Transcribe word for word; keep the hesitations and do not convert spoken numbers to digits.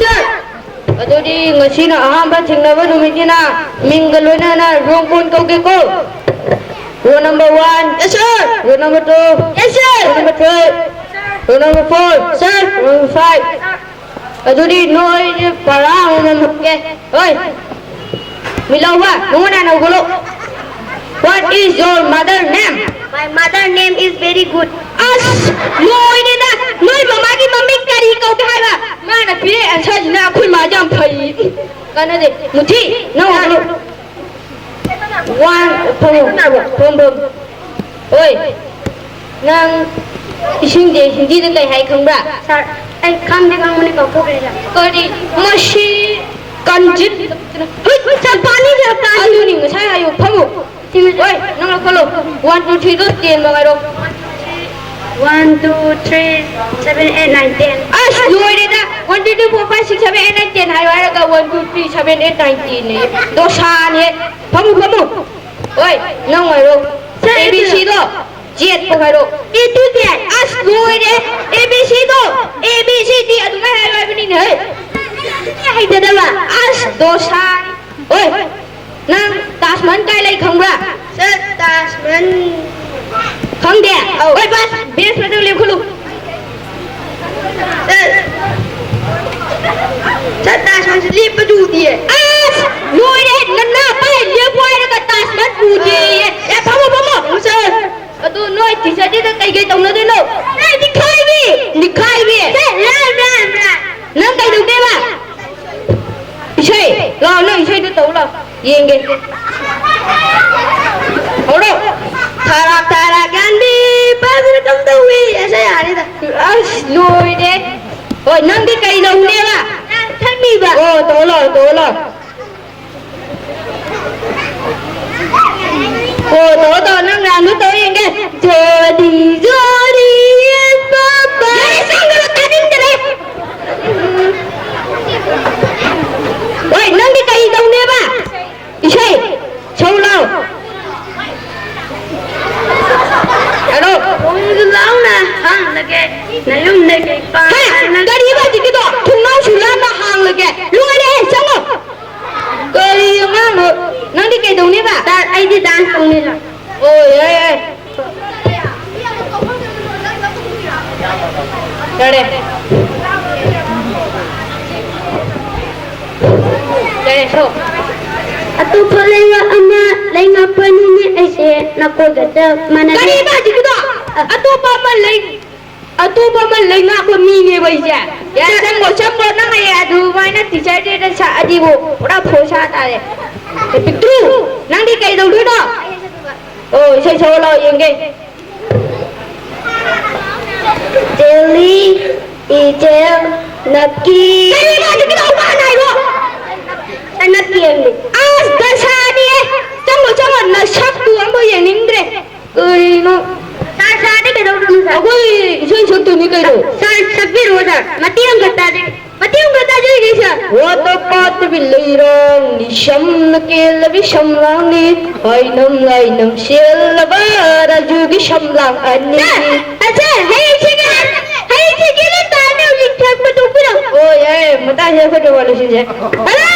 Sir! ꯑꯗꯨꯗꯤ ꯉꯁꯤꯅ ꯑꯍꯥꯟꯕ ꯊꯦꯡꯅꯕ ꯅꯨꯃꯤꯠꯅꯤꯅ ꯃꯤꯡꯒ ꯂꯣꯏꯅꯅ roll call ꯀꯧꯒꯦꯀꯣ꯫ Roll number one. Yes, sir. Roll number two. Yes, sir. Roll number three. Roll number four. Sir. Roll number five. ꯑꯗꯨꯗꯤ ꯅꯣꯏꯁꯦ ꯄꯔꯥ ꯑꯃꯃꯝ ꯍꯪꯒꯦ꯫ ꯍꯣꯏ꯫ ꯃꯤꯂꯧꯕ, ꯅꯉꯣꯟꯗ ꯍꯥꯟꯅ ꯍꯧꯒꯠꯂꯣ꯫ What is your mother name? My mother name is very good. ꯑꯁ, ꯂꯣꯏꯔꯦꯗ꯫ ꯅꯣꯏ ꯃꯃꯥꯒꯤ ꯃꯃꯤꯡ ꯀꯔꯤ ꯀꯧꯒꯦ ꯍꯥꯏꯕ? ꯃꯥꯅ ꯄꯤꯔꯛꯑꯦ answerꯁꯤꯅ ꯑꯩꯈꯣꯏ ꯃꯥꯁꯦ ꯌꯥꯝ ꯐꯩ꯫ ꯀꯥꯟꯅꯗꯦ꯫ ꯃꯨꯊꯤ, ꯅꯪ ꯍꯧꯒꯠꯂꯣ꯫ One, ꯐꯝꯃꯣ, ꯐꯝꯃꯣ, ꯐꯝꯃꯣ꯫ ꯑꯣꯏ, ꯅꯪ ꯏꯁꯤꯡꯁꯦ ꯍꯤꯟꯗꯤꯗ ꯀꯩ ꯍꯥꯏ ꯈꯪꯕ꯭ꯔꯥ? Sir, ꯑꯩ ꯈꯪꯗꯦ, ꯈꯪꯕꯅꯤ, ꯀꯥꯎꯊꯣꯛꯈ꯭ꯔꯦ, sir꯫ ꯀꯔꯤ? ꯃꯁꯤ ꯀꯟꯖꯤꯠ꯫ ꯍꯨꯏꯠ, ꯆꯝꯄꯥꯅꯤ, ꯆꯝꯄꯥꯅꯤ꯫ ꯑꯗꯨꯅꯤ ꯉꯁꯥꯏ ꯍꯥꯏꯌꯨ, ꯐꯝꯃꯨ꯫ ꯁꯤꯃ, ꯑꯣꯏ, ꯅꯪ ꯂꯧꯈꯠꯂꯣ꯫ One, two, threeꯗꯣ ten ꯐꯥꯎ ꯍꯥꯏꯔꯣ꯫ One, two, three, seven, eight, nine, ten꯫ ꯑꯁ, ꯂꯣꯏꯔꯦꯗ꯫ One, two, three, four, five, six, seven, eight, nine, ten ꯍꯥꯏꯌꯣ ꯍꯥꯏꯔꯒ one, two, three, seven, eight, nine, ten ꯅꯦ꯫ ꯗꯣꯁꯥꯅꯦ꯫ ꯐꯝꯃꯨ, ꯐꯝꯃꯨ꯫ ꯍꯣꯏ, ꯅꯪ ꯍꯥꯏꯔꯣ꯫ Sir, A B C ꯗꯣ Z ꯐꯥꯎ ꯍꯥꯏꯔꯣ꯫ A to Z꯫ ꯑꯁ, ꯂꯣꯏꯔꯦ꯫ A B C ꯗꯣ A B C D ꯑꯗꯨꯃꯥꯏ ꯍꯥꯏꯌꯣ ꯍꯥꯏꯕꯅꯤꯅꯦ, ꯍꯦ꯫ ꯍꯩꯇꯗꯕ꯫ ꯑꯁ, ꯗꯣꯁꯥꯅꯤ꯫ ꯍꯣꯏ, ꯅꯪ ꯇꯥꯖ ꯃꯍꯜ ꯀꯥꯏ ꯂꯩ ꯈꯪꯕ꯭ꯔꯥ? Sir, ꯇꯥꯖ ꯃꯍꯜ꯫ ꯈꯪꯗꯦ? ꯑꯧ꯫ ꯍꯣꯏ, ꯕꯁ, bench ꯃꯊꯛ ꯂꯦꯞꯈꯠꯂꯨ꯫ Sir, sir, Taj ꯃꯍꯜꯁꯦ ꯂꯦꯞꯄꯁꯨ ꯎꯗꯤꯌꯦ꯫ ꯑꯁ! ꯂꯣꯏꯔꯦ! ꯅꯅꯥ ꯄꯥꯏ ꯂꯦꯞꯄꯣ ꯍꯥꯏꯔꯒ ꯇꯥꯖ ꯃꯍꯜ ꯎꯗꯦꯌꯦ꯫ ꯑꯦ, ꯐꯝꯃꯣ, ꯐꯝꯃꯣ꯫ Sir꯫ ꯑꯗꯨ ꯅꯣꯏ teacherꯗꯨꯗ ꯀꯩ ꯀꯩ ꯇꯧꯅꯗꯣꯏꯅꯣ? ꯑꯦ, ꯅꯤꯈꯥꯏꯕꯤ! ꯅꯤꯈꯥꯏꯕꯤ! Sir, ꯔꯥꯏ, ꯔꯥꯏ, ꯔꯥꯏ꯫ ꯅꯪ ꯀꯩꯗꯧꯗꯣꯏꯕ? ꯏꯁꯩ? ꯂꯥꯎ, ꯅꯪ ꯏꯁꯩꯗꯣ ꯇꯧ ꯂꯥꯎ꯫ ꯌꯦꯡꯒꯦ꯫ ꯍꯧꯔꯣ꯫ ꯊꯥꯔꯥꯛ ꯊꯥꯔꯥꯛ ꯌꯥꯟꯕꯤ, ꯐꯖꯅ ꯀꯝꯗꯧꯋꯤ? ꯑꯁ, ꯌꯥꯔꯦꯗ꯫ ꯑꯁ, ꯂꯣꯏꯔꯦ꯫ ꯍꯣꯏ, ꯅꯪꯗꯤ ꯀꯩ ꯂꯧꯅꯦꯕ? ꯊꯛꯅꯤꯕ꯫ ꯑꯣ, ꯇꯧ ꯂꯥꯎ, ꯇꯧ ꯂꯥꯎ꯫ ꯑꯣ, ꯇꯧ, ꯇꯧ, ꯅꯪ ꯃꯌꯥꯝꯗꯣ ꯇꯧ ꯌꯦꯡꯒꯦ꯫ ꯖꯣꯗꯤ, ꯖꯣꯗꯤ, ꯌꯦꯟ ꯄꯥꯝꯕ꯫ ꯌꯥꯔꯦ, ꯆꯪꯈ꯭ꯔꯣ, ꯇꯥꯅꯤꯡꯗꯔꯦ꯫ ꯍꯣꯏ, ꯅꯪꯗꯤ ꯀꯩ ꯇꯧꯅꯦꯕ? ꯏꯁꯩ ꯁꯛꯎ ꯂꯥꯎ꯫ ꯍꯜꯂꯣ꯫ ꯊꯣꯡꯁꯨ ꯂꯥꯎꯅ ꯍꯥꯡꯂꯒꯦ, ꯅꯌꯨꯝꯗꯒꯤ ꯍꯦ, ꯄꯥꯟꯅ ꯀꯔꯤꯕ ꯍꯧꯖꯤꯛꯀꯤꯗꯣ? ꯊꯣꯡꯅꯥꯎꯁꯨ ꯂꯥꯎꯅ ꯑꯇꯣꯞꯄ ꯂꯩꯉꯥꯛ ꯑꯃ ꯂꯩꯉꯥꯛꯄꯅꯤꯅꯦ ꯑꯩꯁꯦ ꯅꯈꯣꯏꯒ ꯆꯞ ꯃꯥꯟꯅꯩ꯫ ꯀꯔꯤꯕ ꯍꯧꯖꯤꯛꯀꯤꯗꯣ? ꯑꯇꯣꯞꯄ ꯑꯃ ꯂꯩ-, ꯑꯇꯣꯞꯄ ꯑꯃ ꯂꯩꯉꯥꯛꯄ ꯃꯤꯅꯦꯕ ꯑꯩꯁꯦ꯫ ꯌꯥꯔꯦ, ꯆꯪꯈ꯭ꯔꯣ, ꯆꯪꯈ꯭ꯔꯣ, ꯅꯪ ꯍꯌꯦꯡ ꯑꯗꯨꯃꯥꯏꯅ teacher dayꯗ ꯁꯛꯑꯗꯤꯕꯣ ꯄꯨꯔꯥ ꯐꯣꯁꯥ ꯇꯥꯔꯦ꯫ ꯑꯦ, ꯄꯤꯛꯇ꯭ꯔꯨ, ꯅꯪꯗꯤ ꯀꯩꯗꯧꯗꯣꯏꯅꯣ? ꯑꯣ, ꯏꯁꯩ ꯁꯛꯑꯣ ꯂꯥꯛꯑꯣ ꯌꯦꯡꯒꯦ꯫ ꯆꯦꯜꯂꯤ, ꯏꯆꯦꯜ, ꯅꯞꯀꯤ꯫ ꯀꯔꯤꯅꯣ ꯍꯧꯖꯤꯛꯀꯤꯗꯣ ꯑꯃꯨꯛ ꯍꯟꯅ ꯍꯥꯏꯔꯣ? ꯅꯞꯀꯤ ꯍꯥꯏꯕꯅꯦ꯫ ꯑꯁ, ꯗꯁꯥꯅꯤꯍꯦ꯫ ꯆꯪꯉꯣ, ꯆꯪꯉꯣ, ꯅꯁꯛꯇꯨ ꯑꯃꯨꯛ ꯌꯦꯡꯅꯤꯡꯗ꯭ꯔꯦ꯫ ꯀꯔꯤꯅꯣ? ꯁꯥꯔ, ꯁꯥꯔꯗꯤ ꯀꯩꯗꯧꯗꯣꯏꯅꯣ, ꯁꯥꯔ? ꯑꯩꯈꯣꯏ ꯏꯁꯩ ꯁꯛꯇꯣꯏꯅꯤ ꯀꯩꯅꯣ꯫ ꯁꯥꯔ, ꯁꯛꯄꯤꯔꯛꯑꯣ, ꯁꯥꯔ꯫ ꯃꯇꯦꯛ ꯑꯃꯈꯛ ꯇꯥꯖꯒꯦ꯫ ꯃꯇꯦꯡ ꯑꯝꯇ ꯇꯥꯖꯔꯤꯒꯦ, ꯁꯥꯔ꯫ ꯋꯥꯇ ꯄꯥꯠꯇꯕꯤ ꯂꯩꯔꯥꯡꯅꯤ, ꯁꯝꯅ ꯀꯦꯜꯂꯕꯤ ꯁꯝꯂꯥꯡꯅꯤ, ꯍꯥꯏꯅꯝ ꯂꯥꯏꯅꯝ ꯆꯦꯜꯂꯕ ꯔꯥꯖꯨꯒꯤ ꯁꯝꯂꯥꯡ ꯑꯅꯤ꯫ ꯁꯥꯔ, ꯁꯥꯔ, ꯍꯌꯦꯡ ꯁꯤꯒꯤ, ꯍꯌꯦꯡ ꯁꯤꯒꯤ ꯂꯣꯏ ꯇꯥꯔꯅꯤ, ꯍꯧꯖꯤꯛ ꯊꯛꯄ ꯊꯣꯛꯄꯤꯔꯣ꯫ ꯑꯣ, ꯌꯥꯏ, ꯌꯥꯏ, ꯃꯇꯥꯡꯁꯤꯗ ꯑꯩꯈꯣꯏ ꯇꯣꯉꯥꯟ ꯂꯣꯏꯁꯤꯟꯁꯦ꯫ ꯍꯜꯂꯣ!